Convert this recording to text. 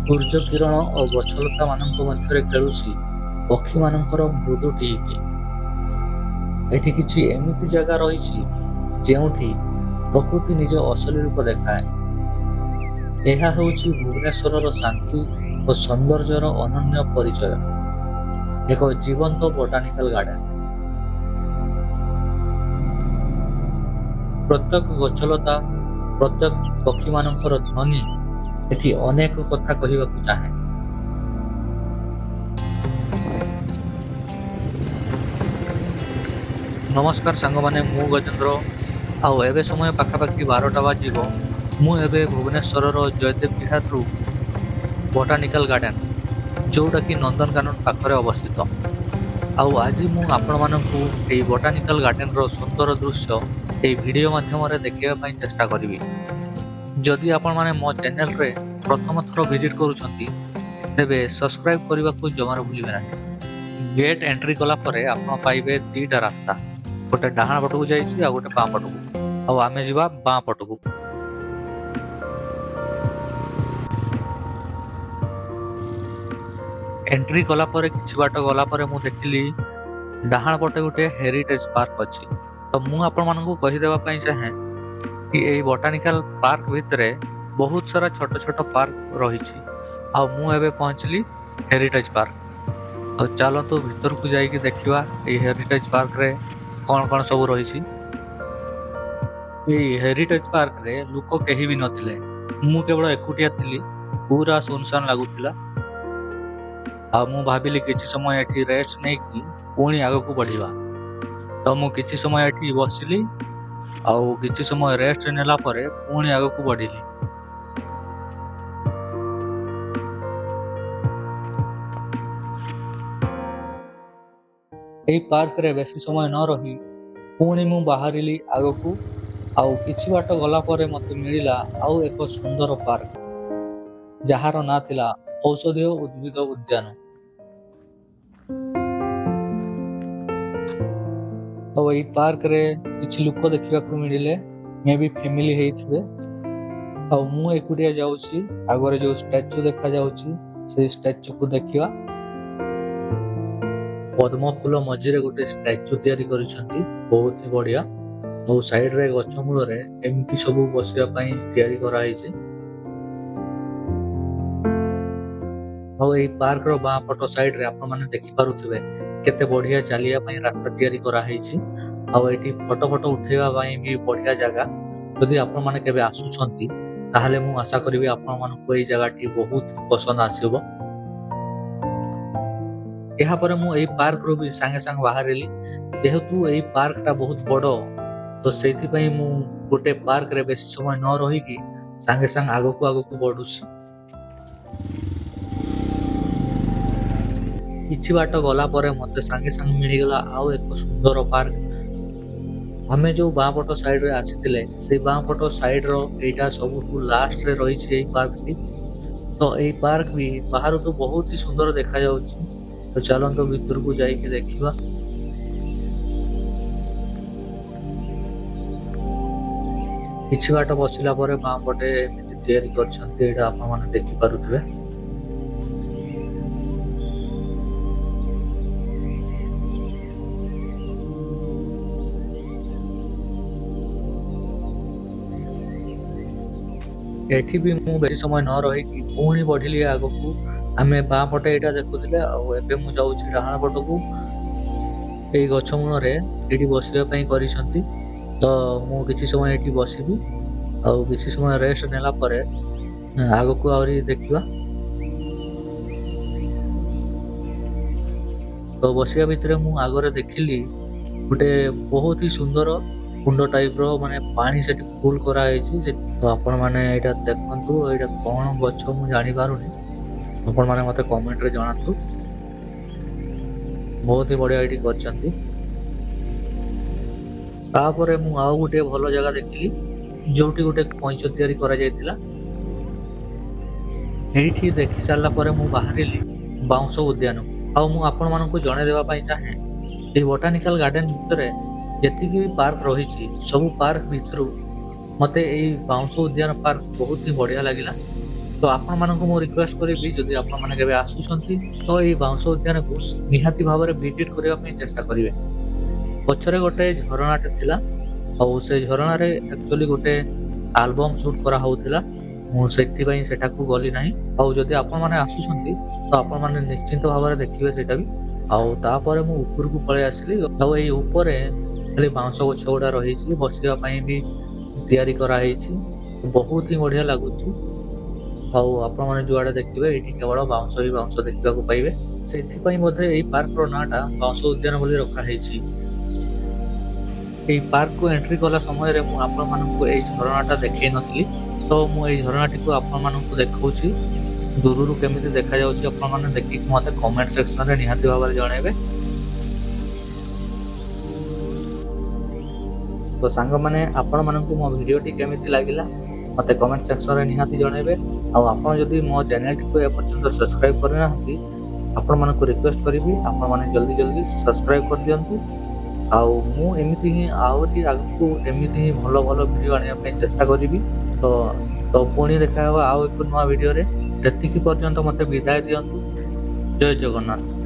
ସୂର୍ଯ୍ୟ କିରଣ ଓ ଗଛଲତା ମାନଙ୍କ ମଧ୍ୟରେ ଖେଳୁଛି ପକ୍ଷୀମାନଙ୍କର ମୃଦୁ ଟିହିପି। ଏଠି କିଛି ଏମିତି ଜାଗା ରହିଛି, ଯେଉଁଠି ପ୍ରକୃତି ନିଜ ଅସଲି ରୂପ ଦେଖାଏ। ଏହା ହେଉଛି ଭୁବନେଶ୍ୱରର ଶାନ୍ତି ଓ ସୌନ୍ଦର୍ଯ୍ୟର ଅନନ୍ୟ ପରିଚୟ, ଏକ ଜୀବନ୍ତ ବୋଟାନିକାଲ ଗାର୍ଡେନ। ପ୍ରତ୍ୟେକ ଗଛଲତା, ପ୍ରତ୍ୟେକ ପକ୍ଷୀମାନଙ୍କର ଧ୍ୱନି ଏଠି ଅନେକ କଥା କହିବାକୁ ଚାହେଁ। ନମସ୍କାର ସାଙ୍ଗମାନେ, ମୁଁ ଗଜେନ୍ଦ୍ର। ଆଉ ଏବେ ସମୟ ପାଖାପାଖି 12ଟା ବାଜିବ। ମୁଁ ଏବେ ଭୁବନେଶ୍ୱରର ଜୟଦେବ ବିହାରରୁ ବୋଟାନିକାଲ ଗାର୍ଡେନ, ଯୋଉଟାକି ନନ୍ଦନକାନନ ପାଖରେ ଅବସ୍ଥିତ। ଆଉ ଆଜି ମୁଁ ଆପଣମାନଙ୍କୁ ଏଇ ବୋଟାନିକାଲ ଗାର୍ଡେନର ସୁନ୍ଦର ଦୃଶ୍ୟ ଏଇ ଭିଡ଼ିଓ ମାଧ୍ୟମରେ ଦେଖାଇବା ପାଇଁ ଚେଷ୍ଟା କରିବି। ଯଦି ଆପଣମାନେ ମୋ ଚ୍ୟାନେଲରେ ପ୍ରଥମ ଥର ଭିଜିଟ୍ କରୁଛନ୍ତି, ତେବେ ସବସ୍କ୍ରାଇବ୍ କରିବାକୁ ଜମାରୁ ଭୁଲିବେ ନାହିଁ। ଗେଟ୍ ଏଣ୍ଟ୍ରି କଲା ପରେ ଆପଣ ପାଇବେ ଦିଟା ରାସ୍ତା। ଗୋଟେ ଡାହାଣ ପଟକୁ ଯାଇଛି ଆଉ ଗୋଟେ ବାଁ ପଟକୁ। ଆଉ ଆମେ ଯିବା ବାଁ ପଟକୁ। ଏଣ୍ଟ୍ରି କଲା ପରେ କିଛି ବାଟ ଗଲା ପରେ ମୁଁ ଦେଖିଲି ଡାହାଣ ପଟେ ଗୋଟେ ହେରିଟେଜ ପାର୍କ ଅଛି। ତ ମୁଁ ଆପଣମାନଙ୍କୁ କହିଦେବା ପାଇଁ ଚାହେଁ କି ଏଇ ବୋଟାନିକାଲ ପାର୍କ ଭିତରେ ବହୁତ ସାରା ଛୋଟ ଛୋଟ ପାର୍କ ରହିଛି। ଆଉ ମୁଁ ଏବେ ପହଞ୍ଚିଲି ହେରିଟେଜ ପାର୍କ। ତ ଚାଲନ୍ତୁ ଭିତରକୁ ଯାଇକି ଦେଖିବା ଏଇ ହେରିଟେଜ ପାର୍କରେ କଣ କଣ ସବୁ ରହିଛି। ଏଇ ହେରିଟେଜ ପାର୍କରେ ଲୋକ କେହି ବି ନଥିଲେ। ମୁଁ କେବଳ ଏକୁଟିଆ ଥିଲି। ପୁରା ସୁନସାନ ଲାଗୁଥିଲା। ଆଉ ମୁଁ ଭାବିଲି କିଛି ସମୟ ଏଠି ରେଷ୍ଟ ନେଇକି ପୁଣି ଆଗକୁ ବଢିବା। ତ ମୁଁ କିଛି ସମୟ ଏଠି ବସିଲି ଆଉ କିଛି ସମୟ ରେଷ୍ଟ ନେଲା ପରେ ପୁଣି ଆଗକୁ ବଢିଲି। ଏଇ ପାର୍କରେ ବେଶୀ ସମୟ ନ ରହି ପୁଣି ମୁଁ ବାହାରିଲି ଆଗକୁ। ଆଉ କିଛି ବାଟ ଗଲା ପରେ ମତେ ମିଳିଲା ଆଉ ଏକ ସୁନ୍ଦର ପାର୍କ, ଯାହାର ନାଁ ଥିଲା ଔଷଧୀୟ ଉଦ୍ଭିଦ ଉଦ୍ୟାନ। ଆଉ ଏଇ ପାର୍କରେ କିଛି ଲୋକ ଦେଖିବାକୁ ମିଳିଲେ, ମେ ବି ଫ୍ୟାମିଲି ହେଇଥିବେ। ଆଉ ମୁଁ ଏକୁଟିଆ ଯାଉଛି। ଆଗରେ ଯୋଉ ଷ୍ଟାଚୁ ଦେଖାଯାଉଛି, ସେଇ ଷ୍ଟାଚୁକୁ ଦେଖିବା। ପଦ୍ମ ଫୁଲ ମଝିରେ ଗୋଟେ ଷ୍ଟାଚୁ ତିଆରି କରିଛନ୍ତି, ବହୁତ ହି ବଢିଆ। ଆଉ ସାଇଡରେ ଗଛ ମୂଳରେ ଏମିତି ସବୁ ବସିବା ପାଇଁ ତିଆରି କରାହେଇଛି। ଆଉ ଏଇ ପାର୍କର ବାଁ ପଟ ସାଇଡରେ ଆପଣମାନେ ଦେଖିପାରୁଥିବେ କେତେ ବଢିଆ ଚାଲିବା ପାଇଁ ରାସ୍ତା ତିଆରି କରାହେଇଛି। ଆଉ ଏଠି ଫଟୋ ଫଟୋ ଉଠେଇବା ପାଇଁ ବି ବଢିଆ ଜାଗା। ଯଦି ଆପଣମାନେ କେବେ ଆସୁଛନ୍ତି, ତାହେଲେ ମୁଁ ଆଶା କରିବି ଆପଣମାନଙ୍କୁ ଏଇ ଜାଗାଟି ବହୁତ ହି ପସନ୍ଦ ଆସିବ। ଏହାପରେ ମୁଁ ଏଇ ପାର୍କରୁ ବି ସାଙ୍ଗେ ସାଙ୍ଗେ ବାହାରିଲି। ଯେହେତୁ ଏଇ ପାର୍କଟା ବହୁତ ବଡ, ତ ସେଇଥିପାଇଁ ମୁଁ ଗୋଟେ ପାର୍କରେ ବେଶୀ ସମୟ ନ ରହିକି ସାଙ୍ଗେ ସାଙ୍ଗେ ଆଗକୁ ଆଗକୁ ବଢୁଛି। କିଛି ବାଟ ଗଲା ପରେ ମତେ ସାଙ୍ଗେ ସାଙ୍ଗେ ମିଳିଗଲା ଆଉ ଏକ ସୁନ୍ଦର ପାର୍କ। ଆମେ ଯୋଉ ବାଁ ପଟ ସାଇଡରେ ଆସିଥିଲେ, ସେଇ ବାଁ ପଟ ସାଇଡର ଏଇଟା ସବୁଠୁ ଲାଷ୍ଟରେ ରହିଛି ଏଇ ପାର୍କଟି। ତ ଏଇ ପାର୍କ ବି ବାହାରୁ ତ ବହୁତ ହି ସୁନ୍ଦର ଦେଖାଯାଉଛି। ତ ଚାଲନ୍ତୁ ଭିତରକୁ ଯାଇକି ଦେଖିବା। କିଛି ବାଟ ବସିଲା ପରେ ବାଁ ପଟେ ଏମିତି ତିଆରି କରିଛନ୍ତି, ଏଇଟା ଆପଣମାନେ ଦେଖିପାରୁଥିବେ। ଏଠି ବି ମୁଁ ବେଶୀ ସମୟ ନ ରହିକି ପୁଣି ବଢିଲି ଆଗକୁ। ଆମେ ବାଁ ପଟେ ଏଇଟା ଦେଖୁଥିଲେ, ଆଉ ଏବେ ମୁଁ ଯାଉଛି ଡାହାଣ ପଟକୁ। ଏଇ ଗଛ ମୂଳରେ ଏଇଠି ବସିବା ପାଇଁ କରିଛନ୍ତି। ତ ମୁଁ କିଛି ସମୟ ଏଠି ବସିବି ଆଉ କିଛି ସମୟ ରେଷ୍ଟ ନେଲା ପରେ ଆଗକୁ ଆହୁରି ଦେଖିବା। ତ ବସିବା ଭିତରେ ମୁଁ ଆଗରେ ଦେଖିଲି ଗୋଟେ ବହୁତ ହି ସୁନ୍ଦର କୁଣ୍ଡ ଟାଇପ ର, ମାନେ ପାଣି ସେଠି ଫୁଲ କରାହେଇଛି। ତ ଆପଣମାନେ ଏଇଟା ଦେଖନ୍ତୁ। ଏଇଟା କଣ ଗଛ ମୁଁ ଜାଣିପାରୁନି। ଆପଣମାନେ ମତେ କମେଣ୍ଟରେ ଜଣାନ୍ତୁ। ବହୁତ ହି ବଢିଆ ଏଇଠି କରିଛନ୍ତି। ତାପରେ ମୁଁ ଆଉ ଗୋଟେ ଭଲ ଜାଗା ଦେଖିଲି, ଯୋଉଠି ଗୋଟେ କଇଁଚ ତିଆରି କରାଯାଇଥିଲା। ଏଇଠି ଦେଖି ସାରିଲା ପରେ ମୁଁ ବାହାରିଲି ବାଉଁଶ ଉଦ୍ୟାନ। ଆଉ ମୁଁ ଆପଣମାନଙ୍କୁ ଜଣେଇ ଦେବା ପାଇଁ ଚାହେଁ, ଏଇ ବୋଟାନିକାଲ ଗାର୍ଡେନ ଭିତରେ ଯେତିକି ବି ପାର୍କ ରହିଛି, ସବୁ ପାର୍କ ଭିତରୁ ମତେ ଏଇ ବାଉଁଶ ଉଦ୍ୟାନ ପାର୍କ ବହୁତ ହି ବଢିଆ ଲାଗିଲା। ତ ଆପଣମାନଙ୍କୁ ମୁଁ ରିକ୍ୱେଷ୍ଟ କରିବି, ଯଦି ଆପଣମାନେ କେବେ ଆସୁଛନ୍ତି ତ ଏଇ ବାଉଁଶ ଉଦ୍ୟାନକୁ ନିହାତି ଭାବରେ ଭିଜିଟ୍ କରିବା ପାଇଁ ଚେଷ୍ଟା କରିବେ। ପଛରେ ଗୋଟେ ଝରଣାଟେ ଥିଲା ଆଉ ସେ ଝରଣାରେ ଆକ୍ଚୁଆଲି ଗୋଟେ ଆଲବମ୍ ସୁଟ୍ କରାହଉଥିଲା। ମୁଁ ସେଥିପାଇଁ ସେଠାକୁ ଗଲି ନାହିଁ। ଆଉ ଯଦି ଆପଣମାନେ ଆସୁଛନ୍ତି ତ ଆପଣମାନେ ନିଶ୍ଚିନ୍ତ ଭାବରେ ଦେଖିବେ ସେଇଟା ବି। ଆଉ ତାପରେ ମୁଁ ଉପରକୁ ପଳେଇ ଆସିଲି। ଆଉ ଏଇ ଉପରେ ଖାଲି ବାଉଁଶ ଗଛ ଗୁଡା ରହିଛି, ବସିବା ପାଇଁ ବି ତିଆରି କରାହେଇଛି। ବହୁତ ହିଁ ବଢିଆ ଲାଗୁଛି। ଆଉ ଆପଣମାନେ ଯୁଆଡେ ଦେଖିବେ, ଏଇଠି କେବଳ ବାଉଁଶ ହିଁ ବାଉଁଶ ଦେଖିବାକୁ ପାଇବେ। ସେଥିପାଇଁ ବୋଧେ ଏଇ ପାର୍କର ନାଁଟା ବାଉଁଶ ଉଦ୍ୟାନ ବୋଲି ରଖା ହେଇଛି। ଏଇ ପାର୍କକୁ ଏଣ୍ଟ୍ରି କଲା ସମୟରେ ମୁଁ ଆପଣମାନଙ୍କୁ ଏଇ ଝରଣାଟା ଦେଖେଇ ନଥିଲି, ତ ମୁଁ ଏଇ ଝରଣାଟିକୁ ଆପଣମାନଙ୍କୁ ଦେଖଉଛି। ଦୂରରୁ କେମିତି ଦେଖାଯାଉଛି, ଆପଣମାନେ ଦେଖିକି ମତେ କମେଣ୍ଟ ସେକ୍ସନରେ ନିହାତି ଭାବରେ ଜଣେଇବେ। ତ ସାଙ୍ଗମାନେ, ଆପଣମାନଙ୍କୁ ମୋ ଭିଡ଼ିଓଟି କେମିତି ଲାଗିଲା ମତେ କମେଣ୍ଟ ସେକ୍ସନରେ ନିହାତି ଜଣେଇବେ। ଆଉ ଆପଣ ଯଦି ମୋ ଚ୍ୟାନେଲଟିକୁ ଏପର୍ଯ୍ୟନ୍ତ ସବସ୍କ୍ରାଇବ କରିନାହାନ୍ତି, ଆପଣମାନଙ୍କୁ ରିକ୍ୱେଷ୍ଟ କରିବି, ଆପଣମାନେ ଜଲ୍ଦି ଜଲ୍ଦି ସବସ୍କ୍ରାଇବ କରିଦିଅନ୍ତୁ। ଆଉ ମୁଁ ଏମିତି ହିଁ ଆହୁରି ଆଗକୁ ଏମିତି ହିଁ ଭଲ ଭଲ ଭିଡ଼ିଓ ଆଣିବା ପାଇଁ ଚେଷ୍ଟା କରିବି। ତ ପୁଣି ଦେଖା ହେବ ଆଉ ଏକ ନୂଆ ଭିଡ଼ିଓରେ। ସେତିକି ପର୍ଯ୍ୟନ୍ତ ମୋତେ ବିଦାୟ ଦିଅନ୍ତୁ। ଜୟ ଜଗନ୍ନାଥ।